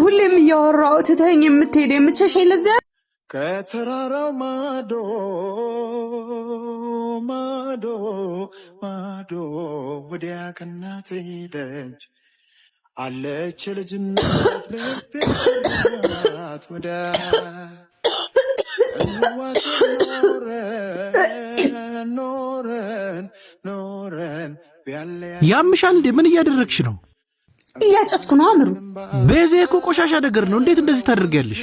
ሁሌም እያወራሁ ትተኸኝ የምትሄድ፣ የምትሸሸኝ ለዚያ ከተራራው ማዶ ማዶ ማዶ ወዲያ ከናቴ ደጅ አለች ልጅነት ልቤ ናት ወዲያ ኖረን ኖረን ኖረን ቢያለያ ያምሻል እንዴ? ምን እያደረግሽ ነው? እያጨስኩ ነው አምሩ። ቤዜ እኮ ቆሻሻ ነገር ነው። እንዴት እንደዚህ ታደርጊያለሽ?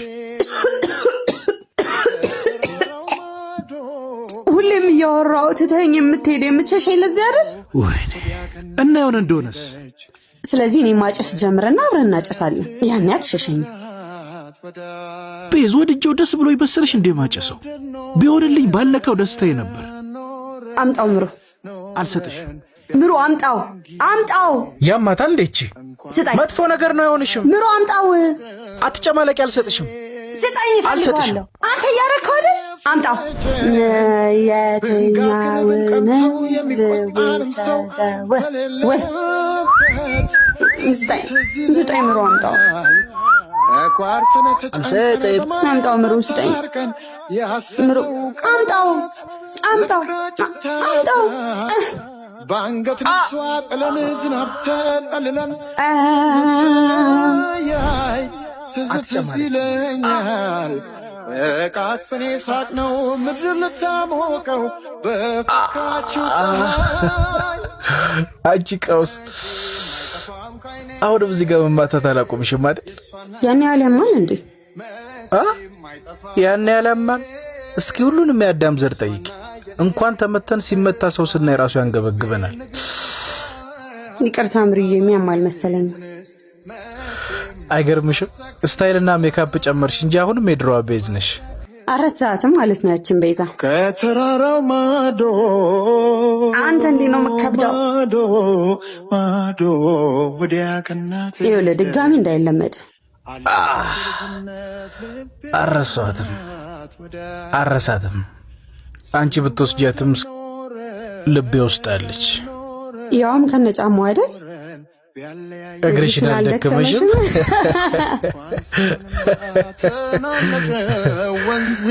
ሁሌም እያወራሁ ትተኸኝ የምትሄድ፣ የምትሸሸኝ ለዚያ አይደል? ወይኔ፣ እና የሆነ እንደሆነስ? ስለዚህ እኔ ማጨስ ጀምረና አብረን እናጨሳለን። ያኔ አትሸሸኝም። ቤዝ፣ ወድጄው ደስ ብሎ ይበስልሽ እንዴ ማጨሰው? ቢሆንልኝ ባለከው ደስታዬ ነበር። አምጣው ምሩ። አልሰጥሽም። ምሩ አምጣው፣ አምጣው። ያማታል እንዴ እቺ? ስጠኝ። መጥፎ ነገር ነው አይሆንሽም። ምሩ አምጣው። አትጨማለቂ፣ አልሰጥሽም። ስጠኝ፣ አልሰጥሽም። እፈልገዋለሁ። አንተ እያረከው አይደል? አምጣው። የትኛውን ልውሰደው? ወይ ስጠኝ፣ ስጠኝ ምሩ አምጣው። አልሰጥም። አምጣው ምሩ፣ ስጠኝ ምሩ፣ አምጣው፣ አምጣው፣ አምጣው። በአንገት ልብሷ ጥለን ዝናብ ተጠልለን ያይ ትዝ ትዝ ይለኛል በቃቅፈኔ ሳቅ ነው ምድር ልታሞቀው በፈካችው ፀሐይ። አንቺ ቀውስ፣ አሁንም እዚህ ጋር መማታት አላቆምሽም አይደል? ያን ያህል ያማል እንዴ? አ ያን ያህል ያማል? እስኪ ሁሉንም የአዳም ዘር ጠይቂ። እንኳን ተመተን ሲመታ ሰው ስናይ ራሱ ያንገበግበናል። ይቅርታ ምሩዬ፣ የሚያማል መሰለኝ። አይገርምሽም? Style ና makeup ጨመርሽ እንጂ አሁንም የድሮዋ ቤዝ ነሽ። 4 ሰዓትም ማለት ነው ያችን ቤዛ። ከተራራው ማዶ አንተ እንዴ ነው የምከብደው? ማዶ ማዶ ወዲያ ከናቴ ይኸውልህ ድጋሚ እንዳይለመድ። አረሷትም፣ አረሳትም። አንቺ ብትወስጃትም ልቤ ውስጥ አለች። ያውም ከነጫማው አይደል? እግርሽን አልደከመሽም? ወንዜ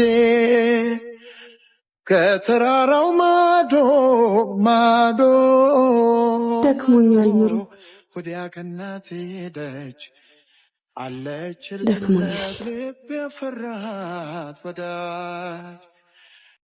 ከተራራው ማዶ ማዶ ደክሞኛል ምሩ፣ ወዲያ ከናቴ ደጅ አለች ደክሞኛል። ልብ ያፈራት ወዳጅ።